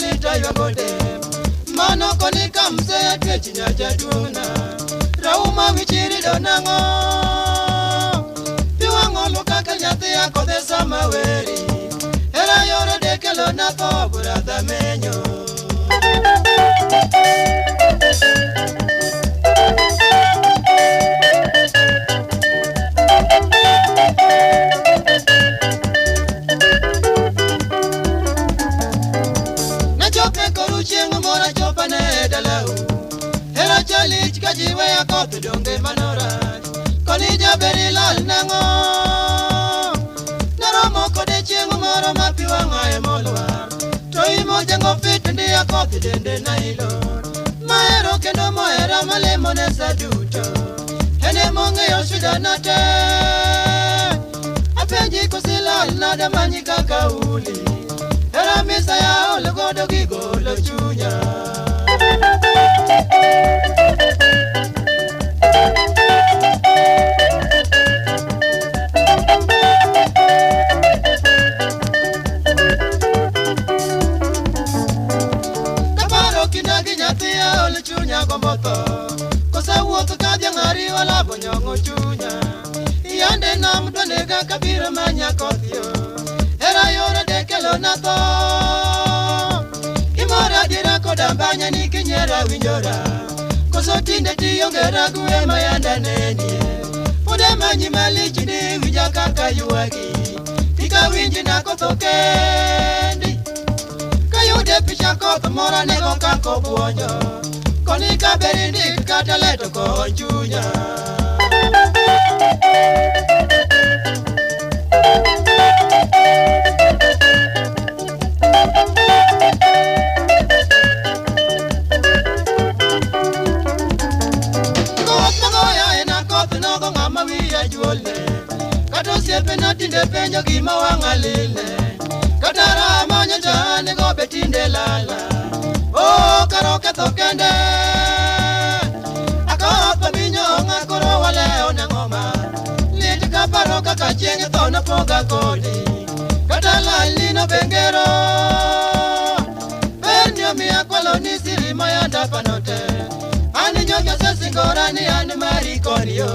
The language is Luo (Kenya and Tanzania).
malit aywago dem. Mano koni kamse twech nyajaduong'na. Rauma wichirido nang'o? Pi wang'olo kaka nyathi akodhe sama weri. Hera yore dekelo na tho brother menyo. Nachope koru chieng' moro achopa ne dalau. Hera chalich ka ji weya koth donge mano rach. Koni jaber ilal nang'o? Naromo kode chieng' moro ma pi wang'a emolwar. To imojengo fit ndiya koth dende nailo. Mahero kendo mohera malemo ne sa duto. En emong'eyo shida na te. Apenji kosilal nade manyi kaka uli. Hera misa ya ol godo gigolo chunya. Kaparo kinda gi nyathi aol chunya gombo tho. Kosa wuoth ka dhiang' ariwa labo nyong'o chunya. Yande nam dwanega kabiro manya koth yo. Hera yore dekelo na tho. Imora dira koda mbanya ni kinyiera winjora. Koso tinde tionge ragwe ma yande nenie. Pod amanyi malich ni winja kaka ywagi. Kik awinji nakotho kendi. Kayude picha koth moro nego kaka obuonjo. Koni kaber indik kata leto kony chunya. Koth magoya en akoth nogo ng'ama wiya juolne. Kata osiepena tinde penjo gima wang'a lilne. Kata raha manyocha an go be tinde lala. Oh, kar oketho kende. Akoth maminyong'a koro walewo nang'oma. Lit kaparo kaka chieng' tho nopoga kodi. Kata lalni nobengero. Ber ni omiya kwalo ni siri mayanda panote. An nyocha asesingora ni an mari koni yo.